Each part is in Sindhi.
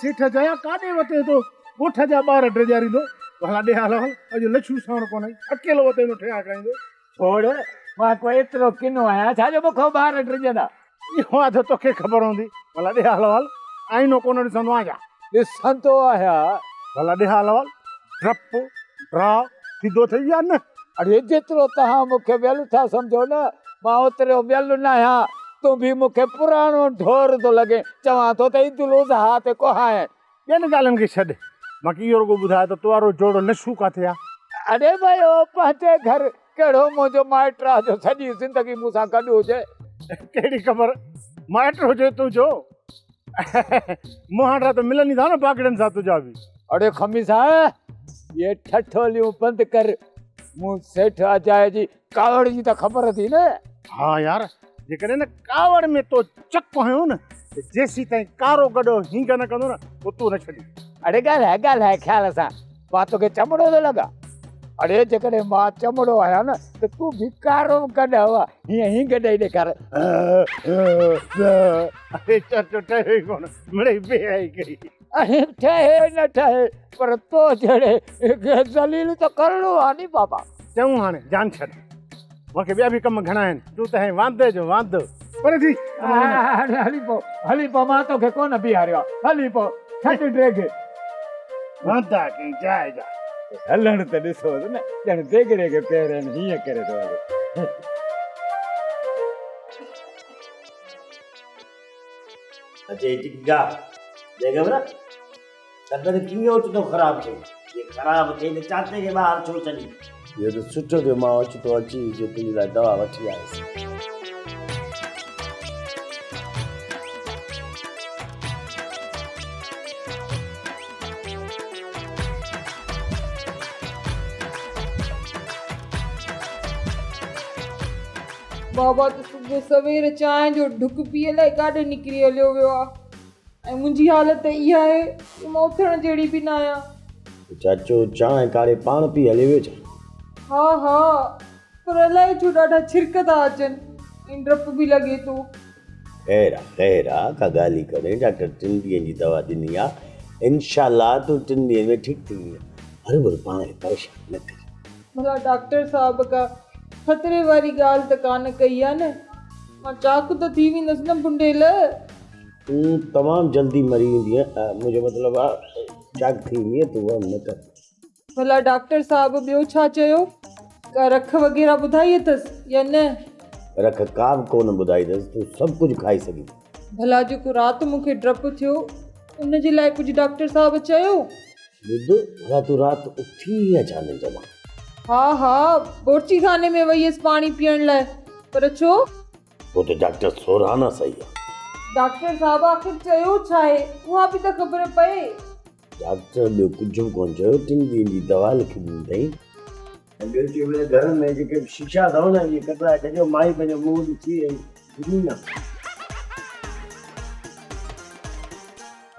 سيٺ جايا ڪاڏي وتين ٿو؟ ڳوٺ جا ٻار ڊيڄاريندو. ڀلا ڏي حال احوال، اڄ لڇو ساڻ ڪونهي، اڪيلو وتين ٿو ٺيها کائيندو. ڇوڙ، مان ڪو ايترو ڪنو آهيان ڇا جو مون کان ٻار ڊڄندا؟ اها ته توکي خبر هوندي. ڀلا ڏي حال احوال، آئينو ڪونه ڏسندو آهين ڇا؟ ڏسندو آهيان. ڀلا ڏي حال احوال، ڊپ، ڊراء ٿيندو اٿئي يا نه؟ اڙي جيترو توهان مون کي ويل ٿا سمجهو نه، مان اوترو ويل ناهيان. تون به مون کي پراڻو ڍور ٿو لڳين. چوان ٿو ته عيدالاضحيٰ تي ڪهائين. ٻين ڳالهين کي ڇڏ، مان کي اهو رڳو ٻڌاء ته تو وارو جوڙو نشو ڪاٿي آ؟ اڙي ڀائي اهو پنهنجي گهر، ڪهڙو منهنجو مائٽ آ جو سڄي زندگي مون سان گڏ هجي. ڪهڙي خبر مائٽ هجي تنهنجو. مهانڊا ته ملن ئي ٿا نه باگڙين سان تنهنجا به. اڙي خميسا، اهي ٺٺوليون بند ڪر، مون سيٺ اجائي جي ڪاوڙ جي ته خبر اٿئي نه؟ ها يار، جيڪڏهن نه ڪاوڙ ۾ تو چڪ هنيو نه ته جيسيتائين ڪارو گڏو هينگ نه ڪندو نه پوء تون نه ڇڏيندين. اڙي ڳالهاء ڳالهاء خيال سان، مان توکي چمڙو ٿو لڳان؟ اڙي جيڪڏهن مان چمڙو آهيان نه ته تون به ڪارو گڏهه آ، هيئن هينگ ڏئي ڏيکار. اڙي چرچو ٺهيو ئي ڪونه، مڙئي بي حيائي ڪئي. اڙي ٺهي نه ٺهي پر تو جهڙي کي ذليل ته ڪرڻو آ ني بابا. چڱو هاڻي جان ڇڏ. مون کي ٻيا به ڪم گهڻا آهن. تون ته آهين واندي جو واندو. پري ٿي. هاڻي هلي پو، هلي پو، مان توکي ڪونه بيهاريو آ. هلي پو، ڇڏ ڊيگهه. واندا ڪنهن جاء جا. هلڻ ته ڏسوس نه، ڄڻ ديڳڙي کي پير آهن، هيئن ڪري ٿو هلي. اچي ڊگها ڊيگهه نه. طبيعت ڪيئن اوچتو خراب ٿي؟ جي خراب ٿئي ته چاچي کي ٻاهر ڇو ڇڏين؟ اهو ته سٺو ٿيو مان اوچتو اچي جو تنهنجي لاء دوا وٺي آيس. بابا ته صبح سوير چانهه جو ڍڪ پيئڻ لاء ڪاڏي نڪري هليو ويو آهي. ۽ منهنجي حالت ته اها آهي جو مان اٿڻ جهڙي به نه آهيان. چاچو چانهه ڪاڙهي پاڻ پي هليو ويو ڇا؟ ها ها پر الائي ڇو ڏاڍا ڇرڪ ٿا اچن ۽ ڊپ به لڳي ٿو. خير آ خير آ ڪا ڳالهه ئي ڪونهي ڊاڪٽر ٽن ڏينهن جي دوا ڏني آ انشاء الله تون ٽن ڏينهن ۾ ٺيڪ ٿي ويندين هروڀرو پاڻ کي پريشان نه ڪر. ڀلا ڊاڪٽر صاحب ڪا خطري واري ڳالهه ته ڪانه ڪئي آ نه؟ مان چاق ته ٿي ويندس نه بنڊيل. تون تمام جلدي مري ويندينء، منهنجو مطلب آ چاق ٿي ويندينء، تون وهم نه ڪر. ڀلا ڊاڪٽر صاحب ٻيو ڇا چيو؟ ڪا رک وغيره ٻڌائي اٿس يا نه؟ رک ڪا به ڪونه ٻڌائي اٿس، تون سڀ ڪجهه کائي سگهين ٿي. ڀلا جيڪو رات مون کي ڊپ ٿيو، ان جي لاء ڪجهه ڊاڪٽر صاحب چيو؟ ٻڌ، ڀلا تون رات اٿي هئين ڇا ننڊ مان؟ ها ها، بورچي خاني ۾ وئي هيس پاڻي پيئڻ لاء، پر ڇو؟ پوء ته ڊاڪٽر سورهانا صحيح آ. ڊاڪٽر صاحب آخر چيو ڇا آهي، اها به ته خبر پئي. ڊاڪٽر ٻيو ڪجهه به ڪونه چيو، ٽن ڏينهن جي دوا لکي ڏني اٿئي. ۽ ٻيو چيو وڃي گهرن ۾ جيڪي به شيشا اٿو نه اهي ڪڍرائي ڇڏيو، مائي پنهنجو منهن ڏسي ۽ ڊڄي نه.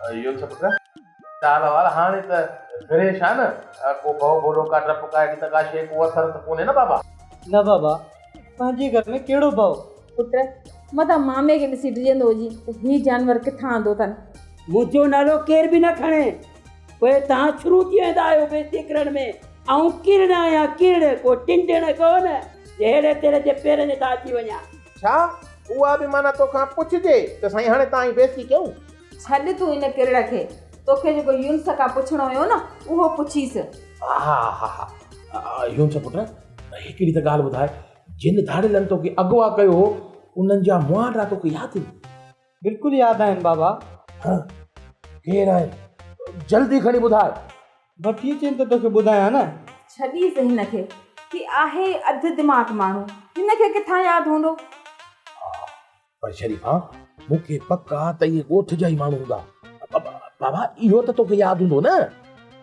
اهو ڇا پٽ چال وال هاڻي ته فريش آ نه، ڪو ڀؤ ڀولو ڪا ڊپ ڪا اهڙي ته ڪا شيء ڪو اثر ته ڪونهي نه بابا. نه بابا پنهنجي گهر ۾ ڪهڙو ڀؤ. پٽ متان مامي کي ڏسي ڊڄندو هجين ته هي جانور ڪٿان آندو اٿن. منهنجو نالو ڪير به نه کڻي. پوء توهان شروع ٿي ويندا آهيو بيعزتي ڪرڻ ۾. آئون ڪيرڙ آهيان ڪيرڙ، ڪو ٽنڊڻ ڪونه جي ههڙي تهڙي جي پيرن هيٺان اچي وڃان. ڇا اها به معنيٰ توکان پڇجي ته سائين هاڻي توهان جي بيعزتي ڪيون؟ ڇڏ تون ان ڪرڙ کي، توکي جيڪو يونس کان پڇڻو هيو نه اهو پڇيس. ها ها ها يونس پٽ هڪڙي ته ڳالهه ٻڌاء، جن ڌاڙيلن توکي اغوا ڪيو هو انهن جا مهانڊا توکي ياد آهن؟ بلڪل ياد آهن بابا. ها ڪير آهن؟ جلدي کڻي ٻڌاء. وٺي اچين ته توکي ٻڌايان نه. ڇڏيس هن کي، هي آهي اڌ دماغ ماڻهو، هن کي ڪٿان ياد هوندو. ها پر شريفا مون کي پڪ آ ته اهي ڳوٺ جا ئي ماڻهو هوندا. بابا اهو ته توکي ياد هوندو نه؟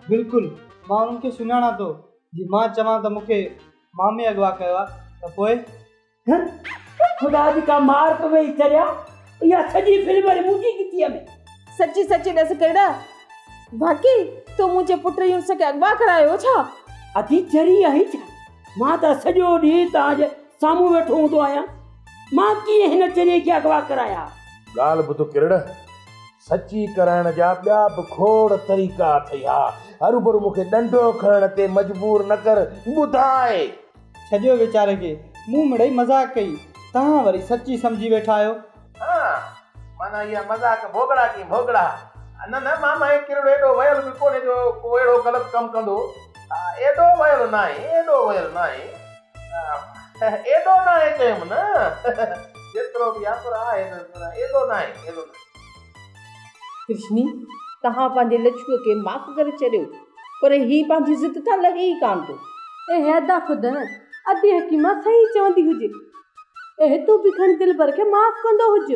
بلڪل مان انهن کي سڃاڻان ٿو. جي مان چوان ته مون کي مامي اغوا ڪيو آ ته پوء؟ هن، خدا جي ڪا مار پوي چريا، اها سڄي فلم وري منهنجي ڳچيء ۾. سچي سچي ڏس ڪرڙا، واقعي تو منهنجي پٽ يونس کي اغوا ڪرايو هو ڇا؟ ادي چري آهين ڇا؟ مان ته سڄو ڏينهن توهان جي سامهون ويٺو هوندو آهيان، مان ڪيئن هن چريي کي اغوا ڪرايان؟ ڳالهه ٻڌ ڪرڙ، سچي ڪرائڻ جا ٻيا به کوڙ طريقا اٿئي ها، هروڀرو مون کي ڏنڊو کڻڻ تي مجبور نه ڪر، ٻڌاء. ڇڏيو ويچاري کي، مون مڙئي مذاق ڪئي، توهان وري سچي سمجهي ويٺا آهيو. ها، معنيٰ اها مذاق ڀوڳڙا ڪي ڀوڳڙا. نه نه ماما هي ڪرڙو ايڏو ويل به ڪونهي جو ڪو اهڙو غلط ڪم ڪندو. ها، ايڏو ويل ناهي، ايڏو ويل ناهي. ايڏو ناهي چيم نه. جيترو به آهي پر آهي ته معنيٰ ايڏو ناهي، ايڏو ناهي. ڪرشني، توهان پنهنجي لڇوء کي معاف ڪري ڇڏيو، پر هي پنهنجي ضد تان لهي ئي ڪانه ٿو. اي ادا خدڻ، ادي حڪيمه صحيح چوندي هجي. اي تون به کڻي دلبر کي معاف ڪندو هج.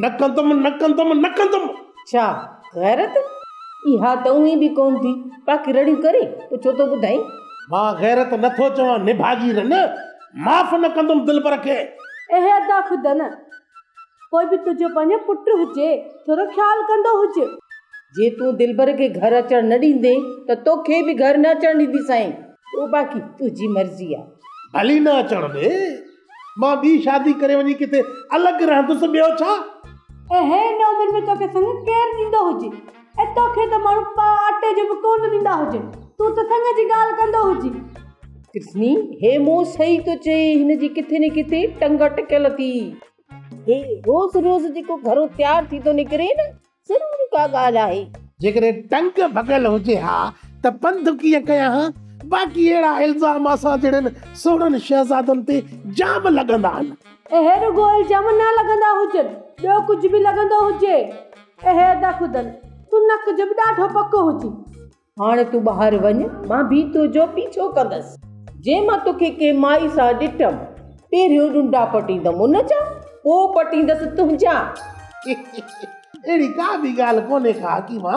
نه ڪندم، نه ڪندم، نه ڪندم. ڇا غيرت؟ اها ته اونهي به ڪونه ٿي، باقي رڙيون ڪري پوء ڇو ٿو ٻڌائين؟ مان غيرت نه ٿو چوان نڀاڳي رن، معاف نه ڪندم دلبر کي. اي ادا خدڻ، پوء به تنهنجو پنهنجو پٽ هجي، ٿورو خيال ڪندو هج. جي تون دلبر کي گهر اچڻ نه ڏيندين ته توکي به گهر نه اچڻ ڏينديسانء. پوء باقي تنهنجي مرضي آ. ڀلي نه اچڻ ڏي، مان ٻي شادي ڪري وڃي ڪٿي الڳ رهندس ٻيو ڇا؟ اهي هن عمر ۾ توکي سڱ ڪير ڏيندو هجي ۽ توکي ته ماڻهو پاء اٽي جو به ڪونه ڏيندا هجن، تون ته سڱ جي ڳالهه ڪندو هجين. ڪرشني، هي مون صحيح ٿو چئي، هن جي ڪٿي نه ڪٿي ٽنگ اٽڪيل ٿي. هي روز روز جيڪو گهرون تيار ٿي ٿو نڪري نه، ضرور ڪا ڳالهه آهي. جيڪڏهن ٽنگ ڀڳل هجي ها ته پنڌ ڪيئن ڪيان ها؟ باقي اهڙا الزام اسان جهڙن سهڻن شهزادن تي جام لڳندا آهن. اهي رڳو الزام نه لڳندا هجن، ٻيو ڪجهه به لڳندو هجي. اهي ادا خدن، تون نڪ جو به ڏاڍو پڪو هجين. هاڻ تون ٻاهر وڃ، مان به تنهنجو پيڇو ڪندس. جي مان توکي ڪنهن مائي سان ڏٺم، پهريون ڏنڊا پٽيندم ان جا، پوء پٽيندس تنهنجا. اهڙي ڪا به ڳالهه ڪونهي ڪا حڪيما،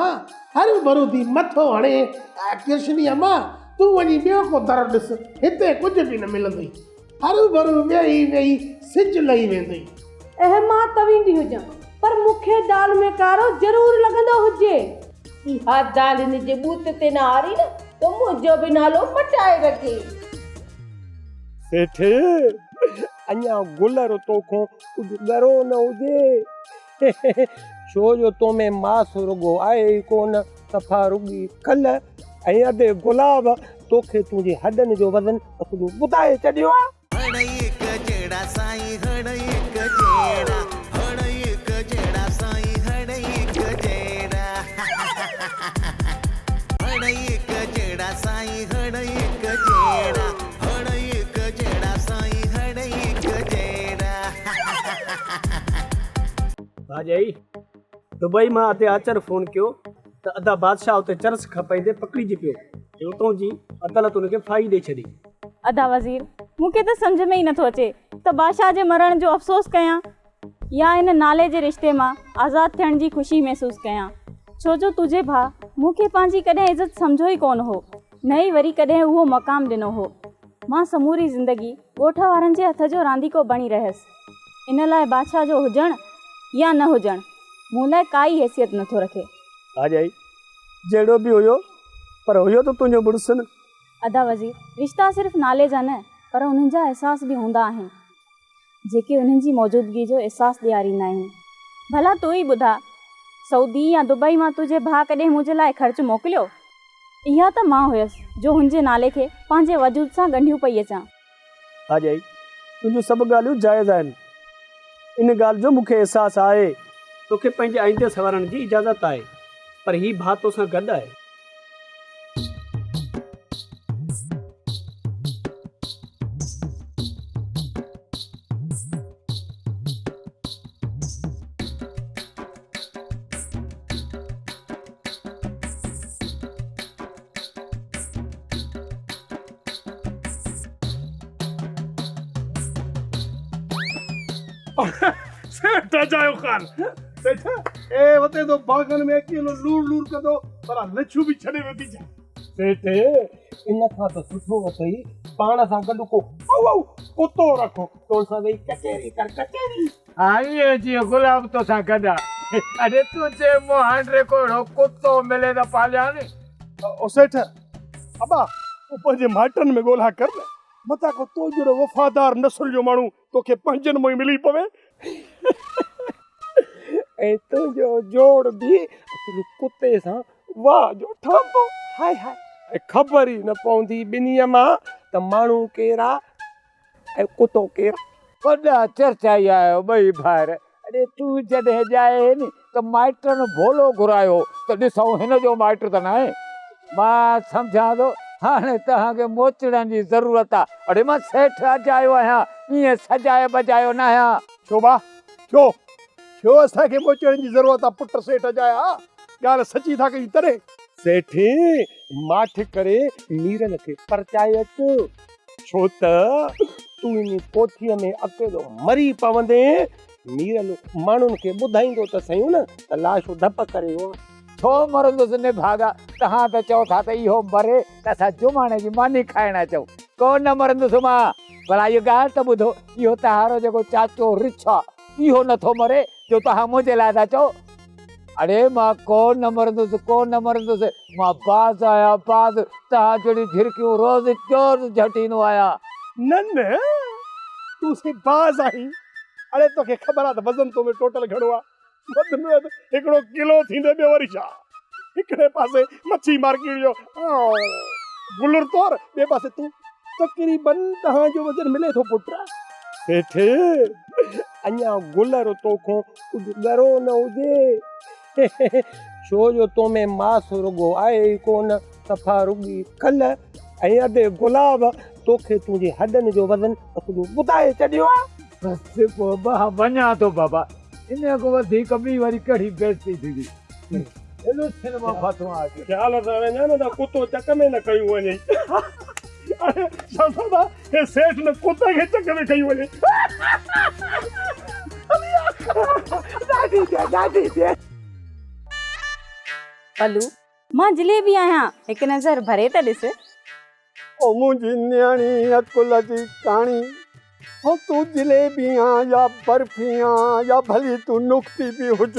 هروڀرو ٿي مٿو هڻي، ڪرشني اما، تون وڃي ٻيو ڪو در ڏس، هتي ڪجهه به نه ملندئي. هروڀرو ويهي ويهي سج لهي ويندئي. اهي مان ته ويندي هجان، پر مون کي دال ۾ ڪارو ضرور لڳندو هجي. اها دال هن جي ٻوٿ تي نه هاري نه ته منهنجو به نالو مٽائي رکي. سيٺ، اڃا گلر توکون ڪجهه ڳرو نه هجي، ڇو جو تو ۾ ماس رڳو آهي ئي ڪونه، صفا رڳي کل ۽ ادي گلاب توکي تنهنجي هڏن جو وزن سڄو ٻڌائي ڇڏيو آهي. هڙئي هڪ جهڙا سائين هڙئي هڪ جهڙا هڙئي هڪ جهڙا سائين هڙئي هڪ جهڙا هڙئي هڪ جهڙا سائين هڙئي هڪ جهڙا هڙئي هڪ جهڙا سائين هڙئي هڪ جهڙا. ڀاڄائي دبئي مان ادي آچر فون ڪيو ته ادا بادشاهه اتي چرس کپائيندي پڪڙجي پيو ۽ اتون جي عدالت ان کي ڦاهي ڏئي ڇڏي. ادا وزير، مون کي ته سمجهه ۾ ئي نٿو اچي ته بادشاهه جي مرڻ جو افسوس ڪيان يا ان نالي جي رشتي مان آزاد ٿيڻ جي خوشي محسوس ڪيان. ڇو جو تنهنجي ڀاء مون کي پنهنجي ڪڏهن عزت سمجهيو ئي ڪونه هو، نه ئي وري ڪڏهن اهو مقام ڏنو هو. مان سموري زندگي ڳوٺ وارن جي هٿ جو رانديڪو بڻي رهيس. ان لاء بادشاهه جو هجڻ يا نه هجڻ مون لاء ڪائي حيثيت نٿو رکي. ڀاڄائي، جهڙو به هيو، پر هيو ته تنهنجو مڙس نه. ادا وزير، رشتا صرف نالي جا نه پر انهن جا احساس به هوندا آهن، جيڪي انهن جي موجودگي جو احساس ڏياريندا آهن. ڀلا تون ئي ٻڌاء، سعودي يا دبئي مان تنهنجي ڀاء ڪڏهن منهنجي لاء خرچ موڪليو؟ اها ته مان هيس جو هن جي نالي کي پنهنجي وجود سان ڳنڍيون پئي اچان. ڀاڄائي، تنهنجون سڀ ڳالهيون جائز آهن. ان ڳالهه جو مون کي احساس آهي. توکي پنهنجي آئيندي سنوارڻ جي اجازت آهي، پر هي ڀاء توسان گڏ آهي. سيٺ اجايو خان سيٺ اي وتي تو باغن ۾ اڪيلو لوڙ لوڙ ڪندو پر لڇو به ڇڏي ويو ٿي ڇا؟ سيٺ ان کان ته سٺو اٿئي پاڻ سان گڏ ڪو ائو ائو ڪتو رک تو سان ويهي ڪچهري ڪر ڪچهري. ها ائين جيئن گلاب توسان گڏ آ. اڙي تون چئي مهانڊي ڪو اهڙو ڪتو ملي ته پاليان. او سيٺ ابا تون پنهنجي مائٽن ۾ ڳولها ڪر نه متان ڪو تو جهڙو وفادار نسل جو ماڻهو توکي پنهنجن مان ئي ملي پوي. ۽ تنهنجو جوڙ به اصل ڪتي سان واهه جو ٺهندو. High high. ۽ خبر ئي نه پوندي ٻنهي مان ته ماڻهو ڪير آ ۽ ڪتو ڪير آ. وڏا چرچائي آهيو ٻئي ڀائر. اڙي تون جڏهن ڄائي هين ته مائٽن ڀولو گهرايو ته ڏسون هن جو مائٽ ته ناهي. مان سمجهان ٿو هاڻي توهان کي موچڙن جي ضرورت آ. اڙي مان سيٺ اجايو آهيان، ائين سجايو بجايو ناهيان. ڇو ڀاء ڇو؟ ڇو اسان کي موچڙن جي ضرورت آ پٽ سيٺ اجايا ڳالهه سچي ٿا ڪيون تڏهن. سيٺ ماٺ ڪري ميرل کي پرچائي اچ، ڇو ته تون ان ڪوٺيء ۾ اڪيلو مري پوندين. ميرل ماڻهن کي ٻڌائيندو ته سهيون نه ته لاش ڌپ ڪري ويو آ. ڇو مرندس نڀاڳا، توهان ته چئو ٿا ته اهو مري ته اسان جماڻي جي ماني کائڻ اچون. ڪو نه مرندس مان. ڀلا اها ڳالهه ته ٻڌو، اهو تهارو جيڪو چاچو رڇ آ، اهو نه ٿو مري جو توهان منهنجي لاء ٿا چئو. اڙي مان ڪو نه مرندس، ڪو نه مرندس، مان باز آهيان باز، توهان جهڙيون جهرڪيون روز چور جهٽيندو آهيان. نه نه، تون سائين باز آهين. اڙي توکي خبر آ ته وزن تو ۾ ٽوٽل گهڻو آ. وڌ ۾ وڌ هڪڙو ڪلو ٿيندو ٻيو وري ڇا؟ هڪڙي پاسي مڇي مارڪيٽ جو گلر تور، ٻئي پاسي تون. تقريبن توهان جو وزن ملي ٿو پٽ. سيٺ، اڃا گلر توکون ڪجهه ڳرو نه هجي، ڇو جو تو ۾ ماس رڳو آهي ئي ڪونه، صفا رڳي کل ۽ ادي گلاب توکي تنهنجي هڏن جو وزن اصلو ٻڌائي ڇڏيو آهي. بس پوء مان وڃان ٿو بابا، انهيء کان وڌيڪ ٻي وري ڪهڙي بيعزتي ٿيندي. لوسين مان ڦاٿو آهيان اڄ. خيال سان وڃان نه ته ڪتو چڪ ۾ نه کنيو وڃئي. اڙي شهزادا هي سيٺ نه ڪتي کي چڪ ۾ کنيو وڃي. ڏاڍي ٿئي ڏاڍي ٿئي. پلو، مان جليبي آهيان، هڪ نظر ڀري ته ڏس. او منهنجي نياڻي عقل جي ڪاڻي، هو تون جليبي آن يا برفي آن يا ڀلي تون نقطي به هج،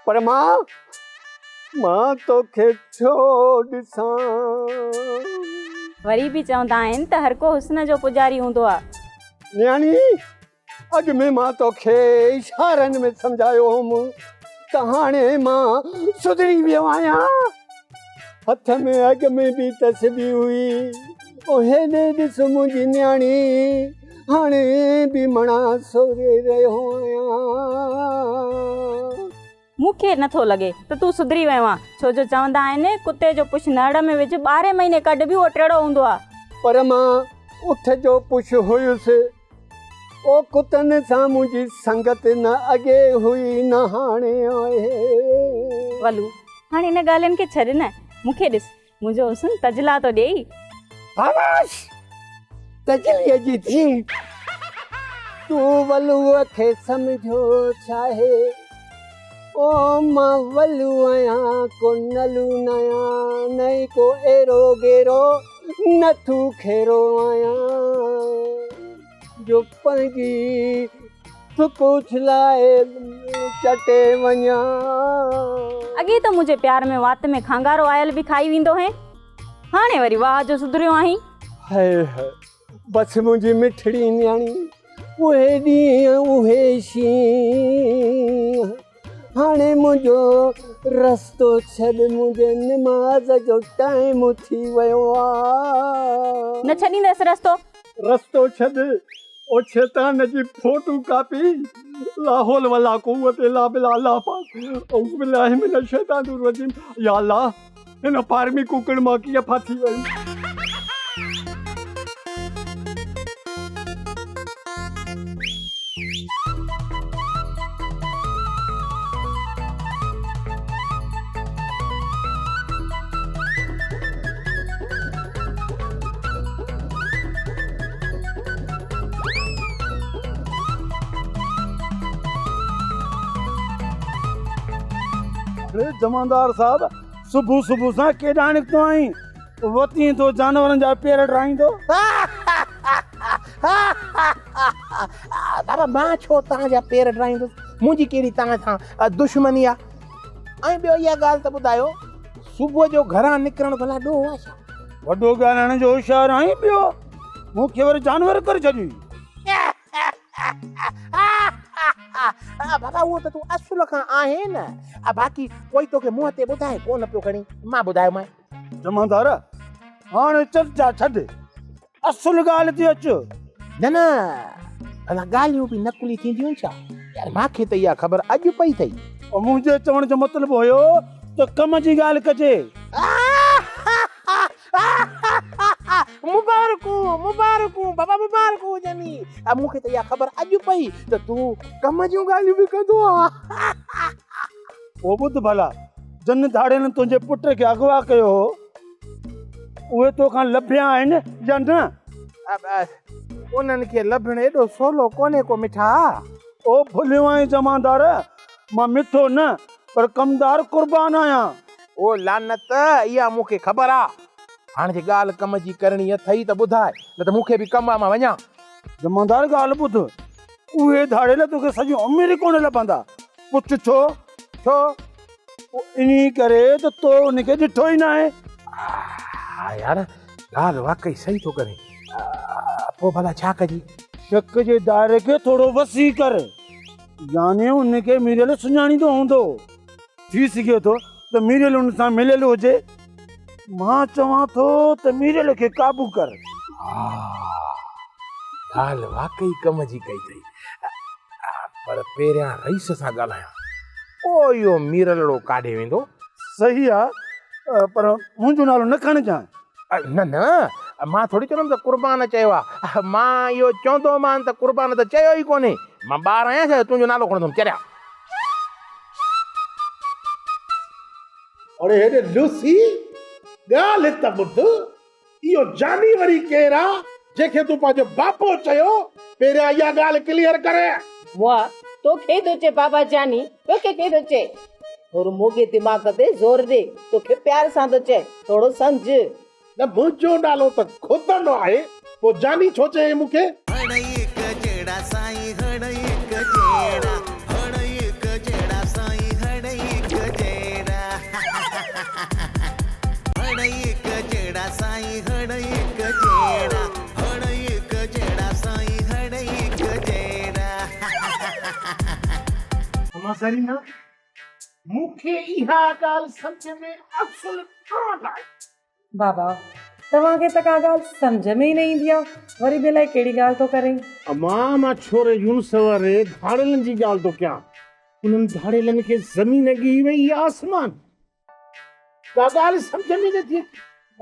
پر مان، مان توکي ڇو ڏسان. وري به چوندا آهن ته هرڪو حسن جو پوڄاري هوندو آ. نياڻي، اڳ ۾ مان توکي اشارن ۾ سمجهايو هوم ته هاڻي مان سڌري ويو آهيان. هٿ ۾ اڳ ۾ به تسبيح هئي. او هيڏي ڏس منهنجي نياڻي، هاڻي به مڻا سوري رهيو آهيان. مون کي نه ٿو لڳي ته تون سڌري ويو آن، ڇو جو چوندا آهن ڪتي جو پڇ نرڙ ۾ وجهه ٻارهين مهيني ڪڍ به اهو ٽيڙو هوندو آ. پر مان اٺ جو پڇ هيس. او ڪتن سان منهنجي سنگت نه اڳي هئي نه هاڻي آهي. ولو، هاڻي ان ڳالهين کي ڇڏ نه، مون کي ڏس، منهنجو حسن تجلا ٿو ڏئي. خاموش! تجليء جي ڌيء، تون ولوء کي سمجهيو ڇاهي؟ او مان ولو آهيان، ڪو نلو ناهيان، نه ئي ڪو ايرو غيرو نٿو کيرو آهيان، جو پنهنجي ٿڪ اڇلائي چٽي وڃان. اڳي ته منهنجي پيار ۾ وات ۾ کانگهارو آيل به کائي ويندو هئين، هاڻي وري واهه جو سڌريو آهين. هاء هاء بس منهنجي مٺڙي نياڻي، اهي ڏينهن اهي شينهن، هاڻي منهنجو رستو ڇڏ، منهنجي نماز جو ٽائيم ٿي ويو آ. نه ڇڏيندس رستو. رستو ڇڏ او شيطان جي فوٽو ڪاپي لاحول ولا قوت الا بالله الله پاڪ اعوذ بالله من الشيطان الرجيم يا الله هن فارمي ڪوڪڙ مان ڪيئن ڦاٿي ويم. اڙي جمعدار صاحب صبح صبح سان ڪيڏانهن نڪتو آهين؟ وتين ٿو جانورن جا پير ڊاهيندو. بابا مان ڇو توهان جا پير ڊاهيندس، منهنجي ڪهڙي توهان سان دشمني آ؟ ۽ ٻيو اها ڳالهه ته ٻڌايو صبح جو گهران نڪرڻ ڀلا ڏوهه آ ڇا؟ وڏو ڳالهائڻ جو هوشيار آهين پيو، مون کي وري جانور ڪري ڇڏيئي. بابا اهو ته تون اصل کان آهين نه. باقي ڪوئي توکي منهن تي ٻڌائي ڪونه پيو کڻي. مان ٻڌايومانء. جمعدار، هاڻي چرچا ڇڏ، اصل ڳالهه تي اچ. نه نه، ڀلا ڳالهيون به نقلي ٿينديون ڇا؟ يار مان کي ته اها خبر اڄ پئي اٿئي. منهنجي چوڻ جو مطلب هيو ته ڪم جي ڳالهه ڪجي. مبارڪون مبارڪون بابا مبارڪون هجني. مون کي ته اها خبر اڄ پئي ته تون ڪم جون ڳالهيون به ڪندو آهين. پوء ٻڌ ڀلا، جن ڌاڙيلن تنهنجي پٽ کي اغوا ڪيو هو، اهي تو کان لڀيا آهن يا نه؟ انهن کي لڀڻ ايڏو سولو ڪونهي ڪو مٺا. او ڀليو آهين جمعدار، مان مٺو نه پر ڪمدار قربان آهيان. او لعنت، اها مون کي خبر آ. هاڻ جي ڳالهه ڪم جي ڪرڻي اٿئي ته ٻڌاء، نه ته مون کي به ڪم آ، مان وڃان. جمعدار ڳالهه ٻڌ، اهي ڌاڙيل توکي سڄي عمر ڪونه لڀندا. پڇ ڇو؟ ڇو؟ انهي ڪري ته تو ان کي ڏٺو ئي ناهي. ها يار، ڳالهه واقعي صحيح ٿو ڪرين. پوء ڀلا ڇا ڪجي؟ شڪ جي دائري کي ٿورو وسيع ڪر. يعني ان کي ميريل سڃاڻيندو هوندو. ٿي سگهي ٿو ته ميريل ان سان مليل هجي. مان چوان ٿو ته ميريل کي قابو ڪر. ها، ڳالهه واقعي ڪم جي ڪئي اٿئي. پر پهريان رئيس سان ڳالهايان، پوء اهو ميرلڙو ڪاڏي ويندو؟ صحيح آ، پر منهنجو نالو نه کڻجانء. نه نه، مان ٿوري چوندم ته قربان چيو آ. مان اهو چوندومان ته قربان ته چيو ئي ڪونهي. مان ٻار آهيان ڇا جو تنهنجو نالو کڻندم، چريا. اڙي هيڏي لوسي، ڳالهه ته ٻڌ. اهو جاني وري ڪير آ جنهن کي تون پنهنجو باپو چيو، پهريان اها ڳالهه ڪليئر ڪر. مئا، توکي ٿو چئي بابا جاني، توکي ڪير ٿو چئي؟ ٿورو موڳي دماغ تي زور ڏي، توکي پيار سان ٿو چئي، ٿورو سمجهه. نه منهنجو نالو ته خودن آهي، پوء جاني ڇو چيائين مون کي؟ هڙئي هڪ جهڙا سائين هڙئي هڪ جهڙا هڙئي هڪ جهڙا سائين هڙئي هڪ جهڙا هڙئي هڪ جهڙا سائين هڙئي هڪ جهڙا هڙئي هڪ جهڙا سائين هڙئي هڪ جهڙا. امان زرينا، مون کي اها ڳالهه سمجهه ۾ اصل ڪانه آئي. بابا، توهان کي ته ڪا ڳالهه سمجهه ۾ ئي نه ايندي آ، وري به الائي ڪهڙي ڳالهه ٿو ڪرين. امان، مان ڇوري يونس واري ڌاڙيلن جي ڳالهه ٿو ڪيان. انهن ڌاڙيلن کي زمين ڳهي وئي يا آسمان؟ ڪا ڳالهه سمجهه ۾ نه ٿي اچي.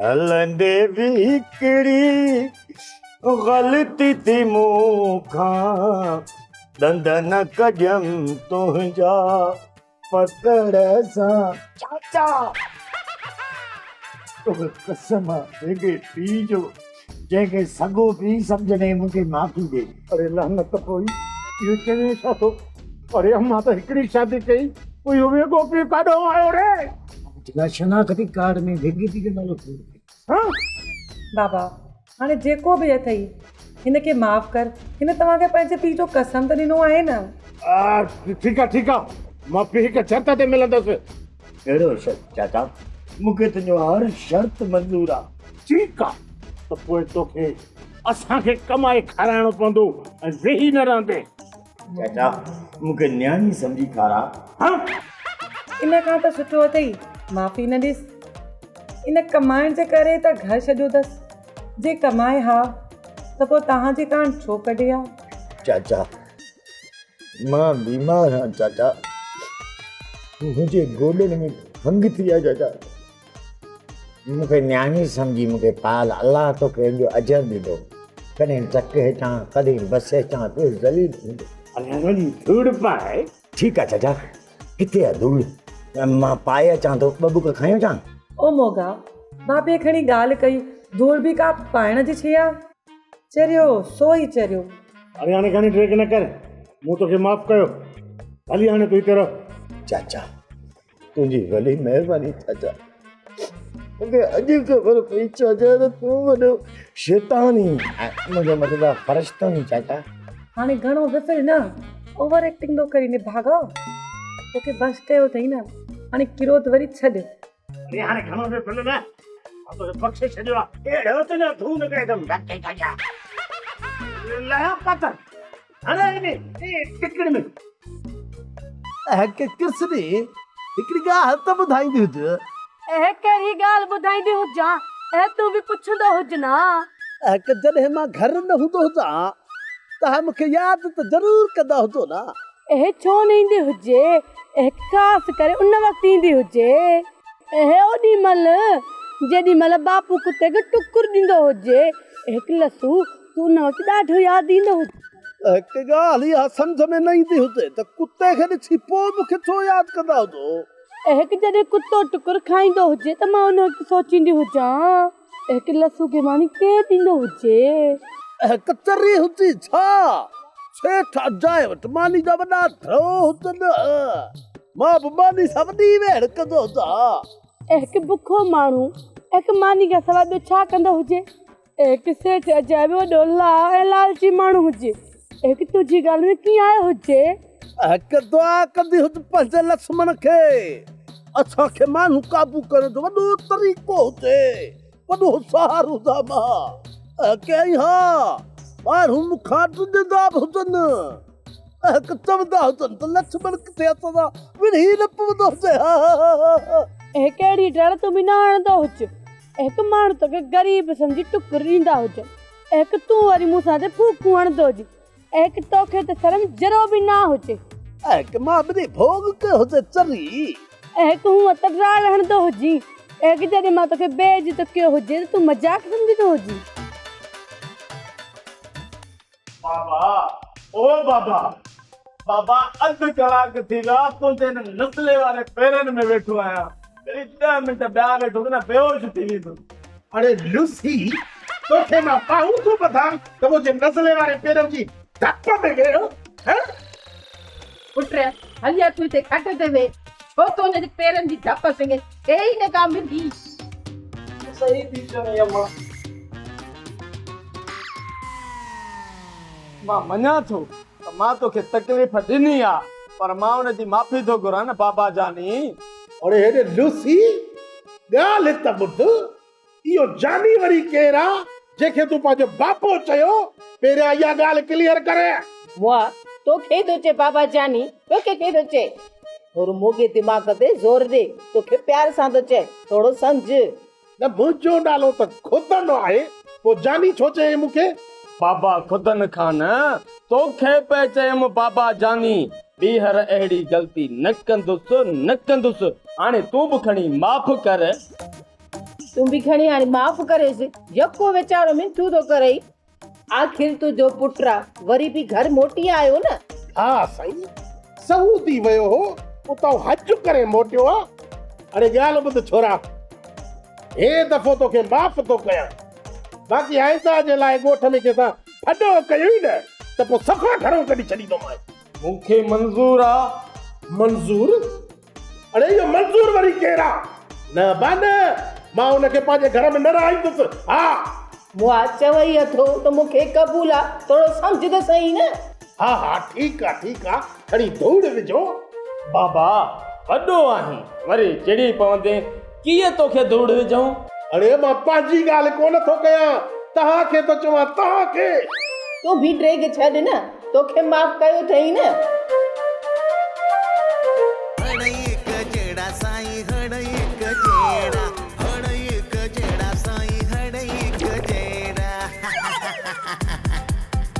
هلندي به هڪڙي غلطي ٿي مون کان، ڏند نه ڪڍيم تنهنجا. پڪڙ سان چاچا توکي قسم آ هڪڙي پيء جو جنهن کي سڳو پيء سمجهندين مون کي معافي ڏي. اڙي لعنت پوئي اهو چوين ڇا ٿو؟ اڙي امان ته هڪڙي شادي ڪئي پوء اهو ويڳو پيء ڪاڏانهن آيو ري؟ جيڪا شناختي ڪارڊ ۾ ويڳي پيء جو نالو ٿو اچي. ها؟ بابا هاڻي جيڪو به اٿئي هن کي معاف ڪر هن توهان کي پنهنجي پيء جو قسم ته ڏنو آهي نه. ٺيڪ آ ٺيڪ آ مان پيء کي شرط تي ملندس. ڪهڙو شرط چاچا مون کي تنهنجو هر شرط منظور آ. ٺيڪ آ ته پوء توکي اسان کي ڪمائي کارائڻو پوندو ۽ ويهي نه رهندين. چاچا مون کي نياڻي سمجهي کاراء. ها؟ ان کان ته سٺو اٿئي معافي نه ڏيس. ان ڪمائڻ جي ڪري ته گهر ڇڏيو اٿس. جي ڪمائي ها ته پوء توهان جي ڪاڻ ڇو ڪڍي ها؟ چاچا مان بيمار آهيان چاچا منهنجي گوڏن ۾ ڀنگ ٿي آهي چاچا مون کي نياڻي سمجهي مون کي پال الله توکي ان جو اجر ڏيندو ڪڏهن ٽرڪ هيٺان ڪڏهن بس هيٺان پيو ذليل ٿيندو. اڙي ڌوڙ پائي. ٺيڪ آ چاچا ڪٿي آ ڌوڙ مان پائي اچان ٿو ٻه ٻڪ کڻي اچان. او موڳا بابي کڻي ڳالهه ڪئي ڌوڙ به ڪا پائڻ جي شيء آ چريو سو ئي چريو. اڙي هاڻي گهڻي ڊيگهه نه ڪر مون توکي معاف ڪيو ڀلي هاڻي تون هتي رهه. چاچا تنهنجي وڏي مهرباني چاچا مون کي اڄ خبر پئي چاچا ته تون وڏو شيطان آهين منهنجو مطلب آهي فرشتو آهين چاچا. هاڻي گهڻو وڦل نه اوور ايڪٽنگ ٿو ڪرين نڀاڳا توکي بس ڪيو اٿئي نه هاڻي ڪروڌ وري ڇڏ. اڙي هاڻي گهڻو وڦل نه مان توکي بخشي ڇڏيو آهي. اهڙو ته نه ڌون ڪڍندم ڌڪي ڇڏيان لهيا پٿر هڻي ٽڪڙ ۾. اهي ڪرسني، هڪڙي ڳالهه ته ٻڌائيندي هج. اهي ڪهڙي ڳالهه ٻڌائيندي هجان؟ اهي تون به پڇندو هج نه. اهي جڏهن مان گهر نه هوندو هجان، توهان مون کي ياد ته ضرور ڪندا هجو نه. اهي ڇو نه ايندي هجي؟ اهي خاص ڪري ان وقت ايندي هجي. اهي اوڏي مهل جيڏي مهل باپو ڪتي کي ٽڪر ڏيندو هجي. اهي لسو، تون ان وقت ڏاڍو ياد ايندو هجي. هڪ ڳالهه اها سمجهه ۾ نه ايندي هجي ته ڪتي کي ڏسي پوء مون کي ڇو ياد ڪندا هجو؟ اهي جڏهن ڪتو ٽڪر کائيندو هجي ته مان ان وقت سوچيندي هجان. هڪ لسو کي ماني ڪير ڏيندو هجي؟ هڪ چري هجي ڇا؟ سيٺ اجائي وٽ ماني جا وڏا ڍو هجن. مان به ماني سان وڏي ويڙهه ڪندو هجان. هڪ بکو ماڻهو هڪ ماني کان سواء ٻيو ڇا ڪندو هجي؟ هڪ سيٺ اجائي به وڏو لا ۽ لالچي ماڻهو هجي. هڪ تنهنجي ڳالهه ۾ ڪيئن آيو هجي؟ هڪ دعا ڪندي هج پنهنجي لڇمڻ کي، اسان کي ماڻهو قابو ڪرڻ جو وڏو طريقو هجي، وڏو هوشيار هجان مان. هڪ ۽ ها، ماڻهو مون کان ڊڄندا به هجن. هڪ چوندا هجن ته لڇمڻ ڪٿي اسان سان وڙهي نه پوندو هجي. ها ها ها ها. هڪ اهڙي ڊر تون به نه هڻندو هج. هڪ ماڻهو توکي غريب سمجهي ٽڪر ڏيندا هجن. هڪ تون وري مون سان تي ڦوڪون هڻندو هجين. هڪ توکي ته شرم ذرو به نه هجي. هڪ مان ٻنهي ڀوڳ ڪيو هجي چري. هڪ هونء ته ڊاڙ هڻندو هجين. هڪ جڏهن مان توکي بي عزت ڪيو هجي ته تون مذاق سمجهندو هجين. بابا او بابا بابا اڌ ڪلاڪ ٿي ويو آ تنهنجي هن نزلي واري پيرن ۾ ويٺو آهيان وري ڏهه منٽ ٻيا ويٺو ته نه بيهوش ٿي ويندس. اڙي لوسي توکي مان ٻانهون ٿو ٻڌان ته منهنجي نزلي واري پيرن جي ڌپ ۾ ويهه هه. پٽ هلي آ تون هتي کٽ تي ويهه ڇو ٿو هن جي پيرن جي ڌپ سنگهين ٿئي ئي نه ڪا مٺي. صحيح ٿي چوين امان. مان مڃان ٿو ته مان توکي تڪليف ڏني آ پر مان ان جي معافي ٿو گهران نه بابا جاني. اڙي هيڏي لوسي ڳالهه ته ٻڌ، اهو جاني وري ڪير آ جنهن کي تون پنهنجو باپو چيو، پهريان اها ڳالهه ڪليئر ڪر. مئا، توکي ٿو چئي بابا جاني، توکي ڪير ٿو چئي؟ ٿورو موڳي دماغ تي زور ڏي، توکي پيار سان ٿو چئي، ٿورو سمجهه. نه منهنجو نالو ته خدن آهي، پوء جاني ڇو چيائين مون کي؟ بابا خدن کان نه، توکي پئي چيم بابا جاني، ٻيهر اهڙي غلطي نه ڪندس، نه ڪندس، هاڻي تون به کڻي معاف ڪر. تون به کڻي هاڻي معاف ڪريس، يڪو ويچارو منٿون ٿو ڪرئي. آخر تنهنجو پٽ آ، وري به گهر موٽي آيو نه. ها سائين، سعودي ويو هو، اتان حج ڪري موٽيو آ. اڙي ڳالهه ٻڌ ڇورا، هي دفعو توکي معاف ٿو ڪيان، باقي آئنده جي لاء ڳوٺ ۾ ڪنهن سان ڦڏو ڪيوئي نه ته پوء صفا گهرئون ڪڍي ڇڏيندومانء. مون کي منظور آ. منظور؟ اڙي اهو منظور وري ڪير آ؟ نه ابا نه، مان ان کي پنهنجي گهر ۾ نه رهائيندس، ها. مئا چوئي اٿو ته مون کي قبول آ، ٿورو سمجهه ته سهي نه. ها ها ٺيڪ آ ٺيڪ آ، کڻي ڌوڙ وجهو. بابا وڏو آهين، وري چڙي پوندين، ڪيئن توکي ڌوڙ وجهون؟ اڙي مان پنهنجي ڳالهه ڪونه ٿو ڪيان، توهان کي ٿو چوان، توهان کي. تون به ڊيگهه ڇڏ نه، توکي معاف ڪيو اٿئي نه.